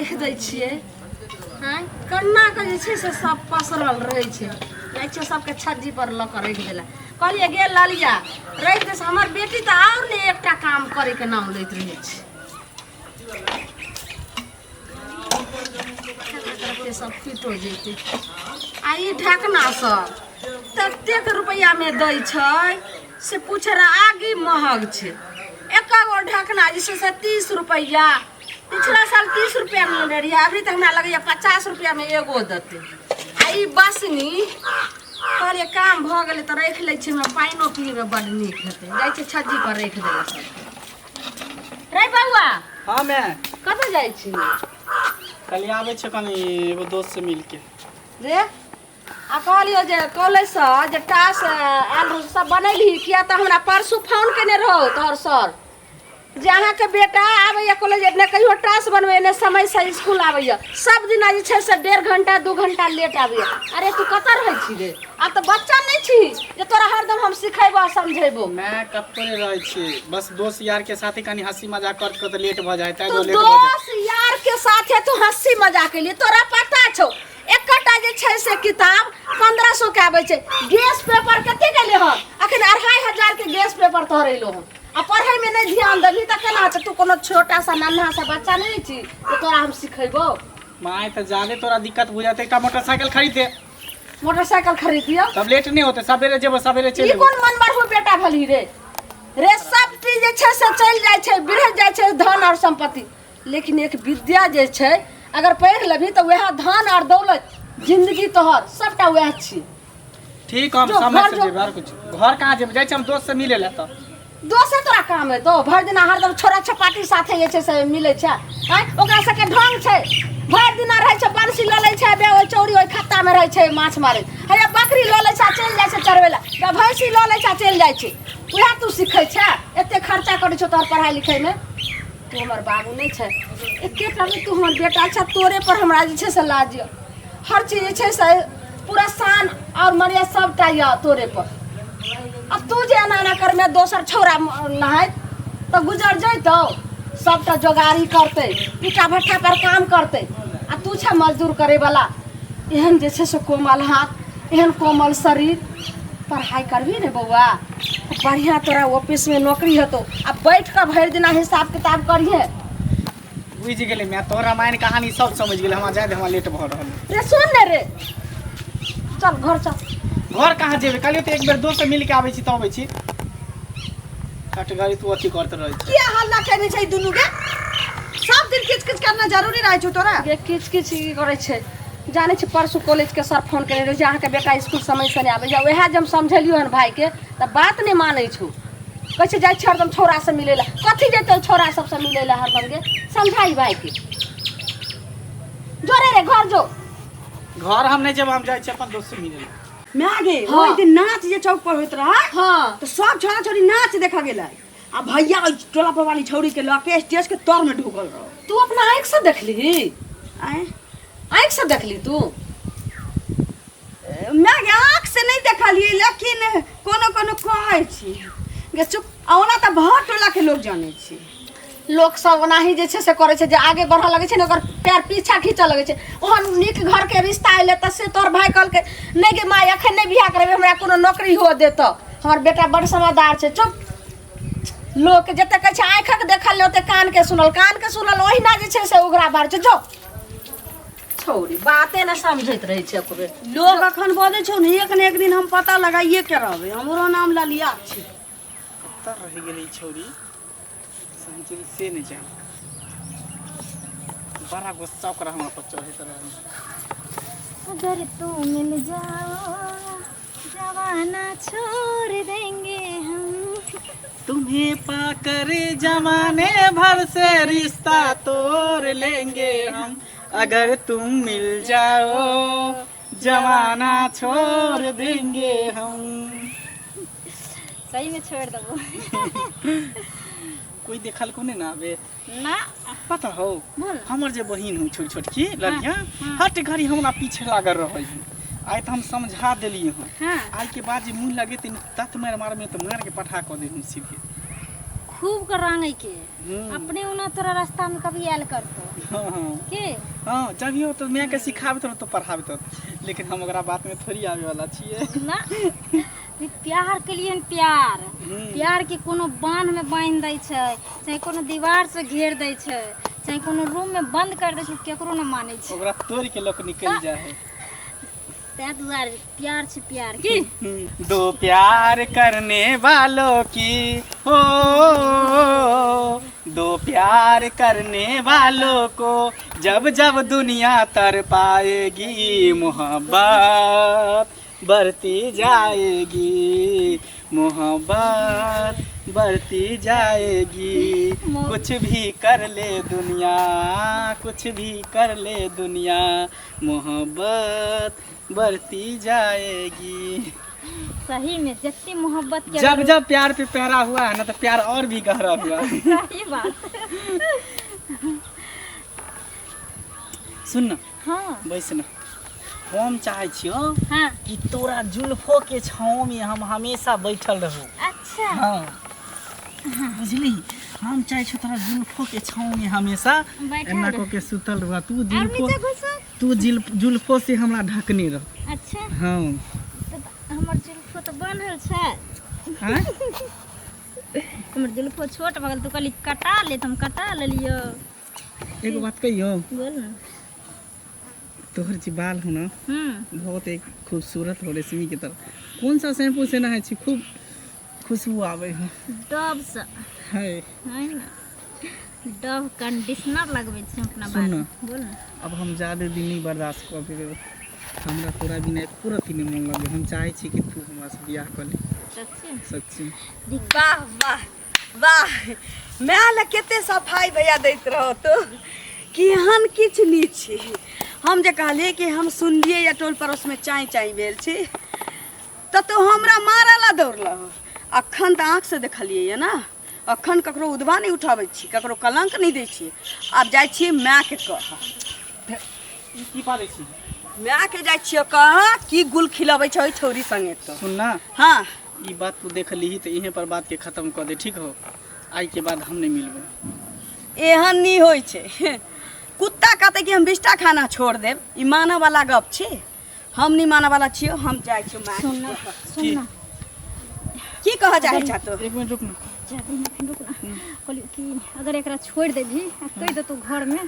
राखि दै छियै। आँय, कन्ना के जे छै से सब पसरल रहै छै। जाइ छियै सबके छज्जी पर लऽ कऽ राखि देला। कहलियै गे ललिया, राखि दे से हमर बेटी तऽ आओर ने एकटा काम करैके नाम लैत रहै छै। रखते सब फिट हो जैते। आ ई ढकना सब ततेक रुपैआमे दै छै से पूछे रह, आगी महग छै। एक गो ढकना जे छै से 30 रुपैआ। पिछला साल 30 रुपैआमे लेने रहियै, अभी तऽ हमरा लगैए 50 रुपैआमे एगो देतै। आ ई बसनी कहलियै काम भऽ गेलै तऽ राखि लै छियै, ओहिमे पानिओ पीबै बड्ड नीक हेतै। जाइ छियै छज्जी पर राखि देबै सबके। रे बौआ। हाँ मैं। कतऽ जाइ छी? कल आबै छै कनी एगो दोस्त से मिलके। रे आ कहलियो जे कॉलेजसँ जे टास्क आयल रहौ सब बनेलही? किया तऽ हमरा परसू फोन केने रहौ तोहर सर जे अहाँके बेटा आबैया कॉलेज, ने कहियो टास्क बनबैया ने समयसँ स्कूल आबैया, सब दिना जे छै से 1.5 घंटा 2 घंटा लेट आबैया। अरे तू कतऽ रहै छी रे? आब तऽ बच्चा नहि छी जे तोरा हरदम हम सिखेबो आ समझेबो। मैं कतौ नहि रहै छी, बस दोस्त यार के साथे कनी हंसी मजाक करत करत लेट भऽ जाय, ताहि तू दुआरे लेट भऽ जाय। दोस्त यार के साथे तू हंसी मजाक केलियै, तोरा पता छौ एकटा जे छै से किताब 1500 के आबै छै। गैस पेपर कते गेलै हन? अखन 2500 के गैस पेपर तोहर एलो हन। आ पढ़ै में नहीं ध्यान देबही तऽ केना हेतै? तू कोनो छोटा सा नन्हा सा बच्चा नहीं छी जे तोरा हम सिखेबो। माय तऽ जादे तोरा दिक्कत बुझाते, एकटा मोटरसाइकिल खरीद दे। मोटरसाइकिल खरीद दियो तब लेट नहीं होते, सवेरे जेबो सवेरे चलि ई एबो। कोन मन बढ़ू बेटा भली रे? रे सब चीज जे छै से चलि जाइ छै, बिरह जाइ छै धन और संपत्ति, लेकिन एक विद्या जे छै अगर पढ़ि लेबही तऽ वएह धन और दौलत जिंदगी तोहर सबटा वएह छी। ठीक, हम जो, समय घर से जो। जेबै। आर कुछ घर कहाँ जेबै, जाइ छी हम दोस्त से मिले ला। तऽ दोसे तोरा काम है तो भरि दिना हरदम छोरा छपाटी साथे जे छै से मिलै छै। आँय, ओकरा सबके ढंग छै, भरि दिना रहै छै बंसी लऽ लै छै, बे ओहि चौरी ओहि खत्तामे रहै छै माछ मारै, हैया बकरी लऽ लै छै आ चलि जाइ छै चरबै लए, या भैंसी लऽ लै छै आ चलि जाइ छै। उएह तू सिखै छै? एते खर्चा करै छौ तोहर पढ़ाइ लिखाइमे। तू हमर बाबू नहि छै, एकेटा नहि तू हमर बेटा छै, तोरे पर हमरा जे छै से लाज यऽ। हर चीज जे छै से पूरा शान और मरिया सबटा यऽ तोरे पर। अब तू जे एना एना करमे दोसर छौड़ा नहाइत तऽ गुजर जैतौ, सबटा जोगारी करतै, ईटा भट्ठा पर काम करतै, आ तू छै मजदूर करैवला। एहन जे छै से कोमल हाथ, एहन कोमल शरीर, पढ़ाइ करबही ने बौआ बढ़िआँ तोरा ऑफिसमे नौकरी हेतौ, आ बैठ कऽ भरि दिना हिसाब किताब करिहे। बुझि गेलै मैं, तोहर रामायण कहानी सब समझ गेलै। हमरा जाय दे, हमरा लेट भऽ रहल है। रे सुन ने रे, चल घर चल। घर कहाँ जेबै? कहलियौ तऽ एक बेर दोस्त से मिल के आबै छी तऽ अबै छी। हट घड़ी तू अथी करते रहै छी। किया हल्ला केने छै दुनू के? सब दिन किच किच करना जरूरी रहै छौ तोरा? गे किच किच की करै छै जानै छी? परसू कॉलेजके सर फोन केने रहै जे अहाँके बेटा स्कूल समय से नहि आबै छै। उएह जे हम समझेलियो हन भाइके तऽ बात नहि मानै छौ। कहै छै जाइ छै हरदम छौड़ा से मिलै लए। कथी जेतै छौड़ा सबसँ मिलै लए हरदम? गे समझाई भाइके। जोरे रे घर जो। घर हम नहि जेबै, हम जाइ छी अपन दोस्त से मिलै लए। माय गे। हाँ। ओहि दिन नाच जे चौक पर होइत रहे हाँ तऽ सब छौड़ा छौड़ी नाच देखऽ गेलै आ भैया ओहि टोला पर वाली छौड़ी के लऽ के स्टेज के तर में ढुकल रहो। तू अपना आँखि से देखली? आँय? आँखि से देखली तू? माय गे, आँख से नहि देखलियै, लेकिन कोनो कोनो कहै छी। गे चुप। आ ओना तऽ भर टोला के लोग जानै छै। लोक सब ओनाही जे छै से करै छै, जे आगे बढ़ऽ लगै छै ने ओकर पैर पीछा खींचऽ लगै छै। ओहन नीक घरके रिश्ता एलै तऽ से तोहर भाय कहलकै नहि गे माय, एखन नहि बियाह करेबै, हमरा कोनो नौकरी हुअ दे। तऽ हमर बेटा बड़ समझदार छै। चुप। लोक जते कहै छै आँखिक देखल नहि ओते कानके सुनल, कानके सुनल ओहिना जे छै से उघरा बार छै। जो छौरी बाते नहि समझैत रहै छै एको बेर। लोग अखन बजै छौ ने, एक ने एक दिन हम पता लगाइए के रहबै। हमरो नाम ललिया छै। कतऽ रहि गेलै ई छौरी संचिल से नहि जान। बड़ा गुस्सा ओकरा हमरा पर चढ़ैत रहै। अगर तू मिल जाओ जवाना छोड़ देंगे हम। तुम्हें पाकर जमाने भर से रिश्ता तोड़ लेंगे हम, अगर तुम मिल जाओ जमाना छोड़ देंगे हम। सही में छोड़ देबो। कोई देखल को नहीं ना आबे? ना। पता हो बोल। हमर जे बहिन हो छोट छोटकी ललिया, हट घड़ी हमरा पीछे लागल रहै है। आइ तऽ हम समझा देलियै हँ। हाँ। आइ के बाद जे मुँह लगे तऽ तत मारि मारमे तऽ मारि के पठा कऽ दे हम सीधे। खूब के रंगे के। हम्म। अपने ओना तोरा रास्ता में कभी आयल करतो। हाँ हाँ के हाँ जब हो तो मायके सिखाबैत रहतो पढ़ाबैत रहतो, लेकिन हम ओकरा बातमे थोड़ी आबै वाला छियै। ना, ई प्यार के लिए प्यार, प्यार के कोनो बांध में बांधि दै छै, चाहे कोनो दीवार से घेर दै छै, चाहे कोनो रूम में बंद कर दै छै, केकरो न मानै छै। ओकरा तोड़ि के लोक निकलि जाइ है। ताहि दुआरे प्यार छै प्यार की। दो प्यार करने वालों की हो, दो प्यार करने वालों को जब जब दुनिया तर पाएगी, मोहब्बत बढ़ती जाएगी, मोहब्बत बढ़ती जाएगी। कुछ भी कर ले दुनिया, कुछ भी कर ले दुनिया, मोहब्बत बढ़ती जाएगी। सही में जितनी मोहब्बत के जब जब प्यार पे पहरा हुआ है ना, तो प्यार और भी गहरा हुआ है। सही बात। सुन ना। हाँ। बैस ना, हम चाहे छियो हाँ कि तोरा जुल्फो के छाँव में हम हमेशा बैठल रहू। अच्छा। हाँ बुझली, हम चाहे छियो तोरा जुल्फो के छाँव में हमेशा बैठल एना रह। कऽ के सुतल रह तू। और जुल्फो नीचे घुसो। तू जुल्फो से हमरा ढकने रह। अच्छा। हाँ। तऽ हमर जुल्फो तऽ बान्हल छै। हाँ? हमर जुल्फो छोट भऽ गेल, तू कहली कटा ले, तऽ हम कटा लेलियो। एगो बात कहियो? बोल ना। तोहर जे बाल हो ना, बहुत एक खूबसूरत हो, रेशमी के तरह। कौन सा शैम्पू से नहाय छी, खूब खुशबू आबै हो? डब से। है। है ना, डब कंडीशनर लगबै छी अपना सुन बाल ना। में। बोल ना। अब हम ज्यादा दिन नहीं बर्दाश्त कऽ पेबै। हमरा तोरा बिना एको रत्ती नहि मोन लगै। हम चाहै छी कि तू हमरा से बियाह कऽ ले। सच्ची? सच्ची। वाह वाह वाह, माय लए कते सफाइ भैया दैत रहो तो, केहन किछु नहि छी। हम जे कहलियै कि हम सुनलियै या टोल पड़ोसमे चाँइ चाँइ भेल छी, तऽ तू हमरा मारऽ ला दौड़लह। अखन तऽ आँखिसँ देखलियै यऽ ने, अखन ककरो उधबा नहि उठाबै छी, ककरो कलंक नहि दै छी। आब जाइ छी मायके कह। ई की पालै छी? मायके जाइ छियै कह की गुल खिलबै छै ओहि छौरी संगे तो। सुन ना। हाँ। ई बात तू देख लीही तऽ इहे पर बात के खत्म कऽ दे, ठीक हो? आइ के बाद हम नहि मिलबै। एहन नहि होइ छै। कुत्ता कहतै कि हम बिष्टा खाना छोड़ देब, ई मानऽ वाला गप छी? हम नहि मानऽ वाला छियौ। हम जाइ छियौ माय। सुन ना, सुन ना। की कहऽ चाहै छह तू? एक मिनट रुक ना। जादे नहीं, रुक ना। कहलियौ कि अगर एकरा छोड़ि देबही आ कहि देतौ घरमे,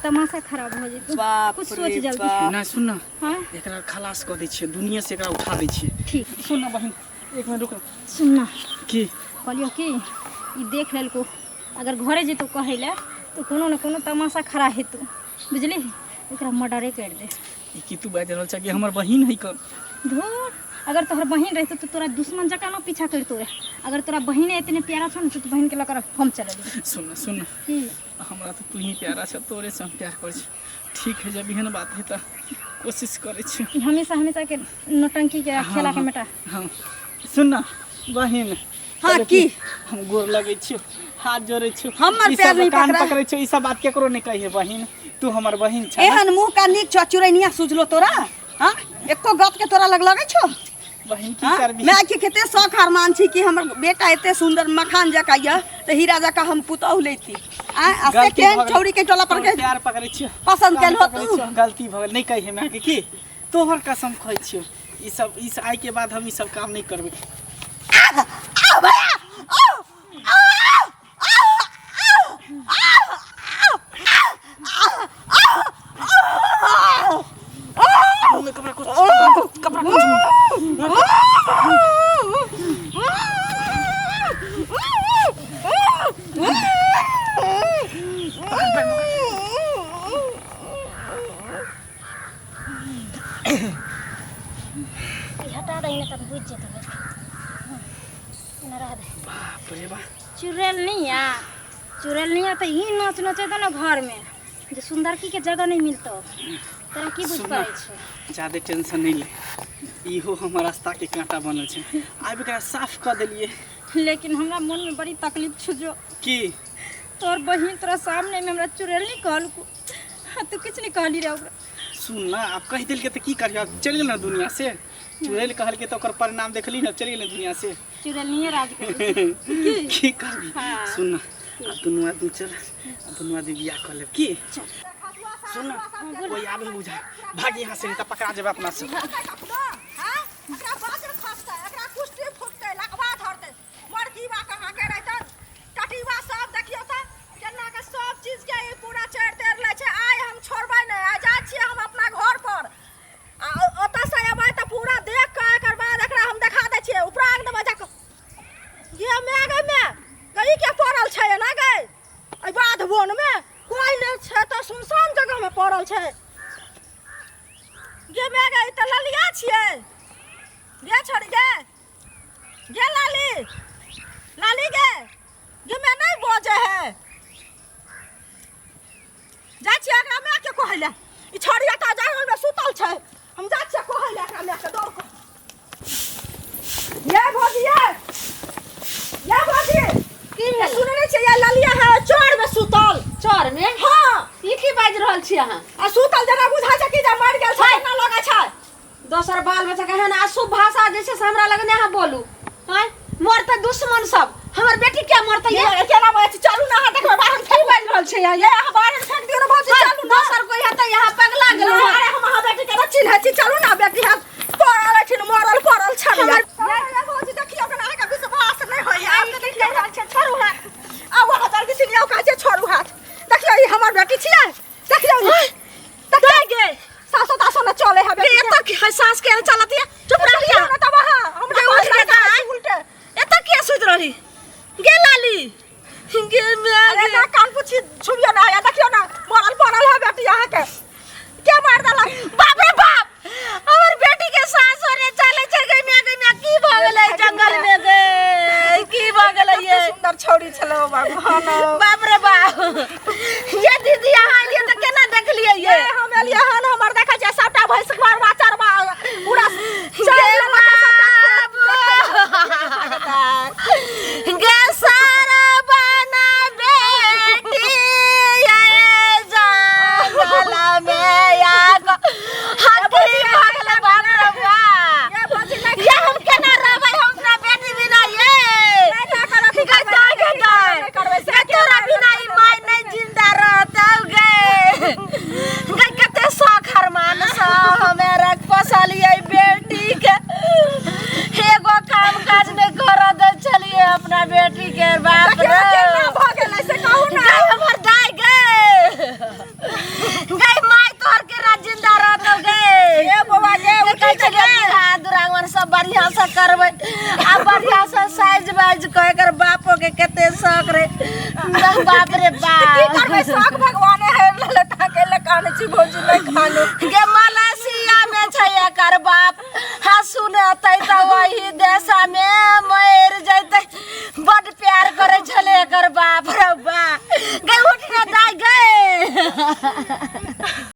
तमाशा खराब हो जेतौ। बाप कुछ रे सोच जल्दी। बाप। नहि, सुन ना। हाँ। एकरा खलास कऽ दै छियै, दुनिया से एकरा उठा दै छियै। ठीक। सुन ना बहिन, एक मिनट रुक। सुन ना। की? कहलियौ कि ई देख लेलको, अगर घरे जेतौ कहै लए तऽ कोनो ने कोनो तमाशा खड़ा हेतौ, बुझली? एकरा मर्डरे करि दे। ई की तू बाजि रहल छ कि हमर बहिन है कन? धुर, अगर तोहर बहिन रहितो तऽ तोरा दुश्मन जकाँ न पीछा करितो रहे। अगर तोरा बहिने एतने प्यारा छौ ने, तऽ तू बहिनके लऽ कऽ हम चललियै। सुन ना, सुन ना। की? हमरा तऽ तू ही प्यारा छ, तोरे से हम प्यार करै छी। ठीक है, जब एहन बात है तऽ कोशिश करै छी। ई हमेशा हमेशा के नौटंकी के खेला के मेटा। हाँ, सुन ना बहिन। हाँ, कहलक की? हम गोर लगै छियौ, हाथ जोड़ै छियौ। हमर ई पैर सब नहि कान पकड़ा। पकड़ै छियौ। ई सब बात केकरो नहि कहिए बहिन, तू हमर बहिन छ। एहन मुँह का नीक छौ, चुरैनिया सुझलो तोरा? हाँ, एको गप के तोरा लग लगै छौ? बहिन, की हाँ? करबी? माय के कते शौक अरमान छी कि हमर बेटा एते सुंदर मखान जकाँ यऽ, तऽ हीरा जकाँ हम पुतहु लैती। आँय, आ से गलती केहन भऽ गेल। छौरी के टोला पर के तोहर प्यार पकड़ै छियौ, पसंद कान केलहो पकड़ै तू? छियौ, गलती भऽ गेल, नहि कहिए मायके। की तोहर कसम खाइ छियौ, ई सब ई आइ के बाद हम ई सब काम नहि करबै। आ भैया, आओ, आओ, आओ, आओ, आओ, मुँहमे कपड़ा खोज, कपड़ा खोज। ई हटा दही ने, तब बुझि जेतौ। एना रह दे। बाप रे बाप। चुड़ैल नहीं आ, चुड़ैल नहीं आ तऽ ई नाच नचेतौ ने घरमे जे सुंदरकी के जगह नहीं मिलतौ। तोरा की बुझ सुन ना। पड़ै छै? ज्यादे टेंशन नहीं ले, इहो हमर रास्ता के कांटा बनल छै। आब एकरा साफ कऽ देलियै। लेकिन हमरा मन में बड़ी तकलीफ छौ जो। की? तोर बहिन तोरा सामने में हमरा चुड़ैल नहीं कहलको, हाँ, तू किछु नहीं कहली रे ओकरा। सुन ना, आब कहि देलकै तऽ की करियै? आब चलि गेल ने दुनिया से। चुड़ैल कहलकै तऽ ओकर परिणाम देखली ने, चलि गेल दुनिया से। चुड़ैल नहीं राज करै। की करबी? हाँ। सुन ना। आ दुनू आदमी चल आ दुनू आदमी बियाह कऽ लेब की सुन ना कोई आबे बुझा भाग यहाँ से नहीं तो पकड़ा जेबै अपना से एकरा वज्र खसतै एकरा कुश्ती फुटतै लकवा धरतै मरकीबा कहाँ के रहतै टटीबा सब देखियौ तऽ केना के सब चीज के ई पूरा चढ़ तेर लै छै आइ हम छोड़बै नहि आइ जाइ छियै हम अपना घर पर आ ओतऽ से अयबै तऽ पूरा देख कऽ एकर बाद एकरा हम देखा दै छियै उपराग देबै जाकऽ गे माय गे माय गई के पड़ल छै एना गई एहि बाध वन में कोई नहि छै तऽ सुनसान जगह में पड़ल छै गे माय गे ई तऽ ललिया छियै गे छोड़ी गे गे लाली लाली गे गे माय नहि बजै है जाइ छियै एकरा मायके कहै लए ई छोड़ी एतऽ जंगलमे सुतल छै हम जाइ छियै कहै लए एकरा मायके दौड़ कऽ ये भौजी ये ये भौजी की भेल सुनै नहि छियै ये ललिया है चोर में सुतल चोर में हाँ ई की बाजि रहल छी अहाँ आ सुतल जेना बुझाइ छै कि जे मरि गेल छै एना लगै छै दोसर बाल बच्चा के एहन अशुभ भाषा जे छै से हमरा लग नहि अहाँ बोलू आँय मरतै दुश्मन सब हमर बेटी क्या मरतै ये ये केना बजै छै चलू ना अहाँ देखबै बाहर की बाजि रहल छै अहाँ ये अहाँ बाहर फेंक दियौ ना भौजी चलू ना दोसर कोई हेतै यहाँ पगला गेलहुँ नहीं, अरे हम अहाँ बेटी के चिन्है छी चलू ना बेटी हम पड़ल अछि मरल पड़ल छल हमर भौजी देखियौ केना अहाँके विश्वास नहि होइए आब तऽ देखियौ रहल छै छोड़ू हाथ आब अहाँ जल्दी सुनियौ कहै छै छोड़ू हाथ देखियौ ई हमर बेटी छियै देखियौ ई देखियौ गे सासो तासो न चले है बेटी एतऽ की है सास के चलत ये चुप रह लिया ना तब अहाँ हमरा गे, उठ कहै के दाइ। उल्टे एतऽ किया सुति रहली गे लाली गे माय अरे गे ना कान पुछि छुबियो ना या देखियौ ना मरल पड़ल है बेटी अहाँके के मार देलक बाप रे बाप हमर बेटी के सास रे चले छै गे माय गे माय की भऽ गेलै जंगल में गे की भऽ गेलै ये कते सुंदर छौड़ी छलै ओ बाबू हाँ ना बाप रे बाप ये दीदी अहाँ एलियै तऽ केना देखलियै ये ये हम एलियै हन हमर देखै छियै सबटा भैंस मरवा चरवा पूरा गे बाप गे सारा बना बेटी ये जंगल में आग हकी भऽ गेलै बाप रे बाप ये भौजी नहि ये हम केना रहबै हम अपना बेटी बिना ये नहि ना करब गे दाय गे दाय नहि करबै से गे तोरा बिना ई माय नहि जिंदा रहतौ गे गे कते शौक हरमान सँ हमे रख पोसलियै बेटी के एगो काम काज नहि करऽ दै छलियै अपना बेटी के बाप देखियौ रे ना केना भऽ गेलै से कहू ना गै हमर दाय गे गै माय तोहर के राज जिंदा रहतौ गे ए बौआ गे के उठि कहै के छलियै बियाह दुरागमन सब बढ़िआँ से करबै आ बढ़िआँ से साइज वाइज कऽ एकर बापो के कते शौक रे बाप रे की बाप करबै शौक भगवाने हेर लेले ताके ले कानै छी भौजी नहि खानु गे मलेशिया में छै एकर बाप हाँ सुनतै तऽ वही देशा में मरि जैतै बड प्यार करै छलै एकर बाप रे बा गे उठ ने दाइ गे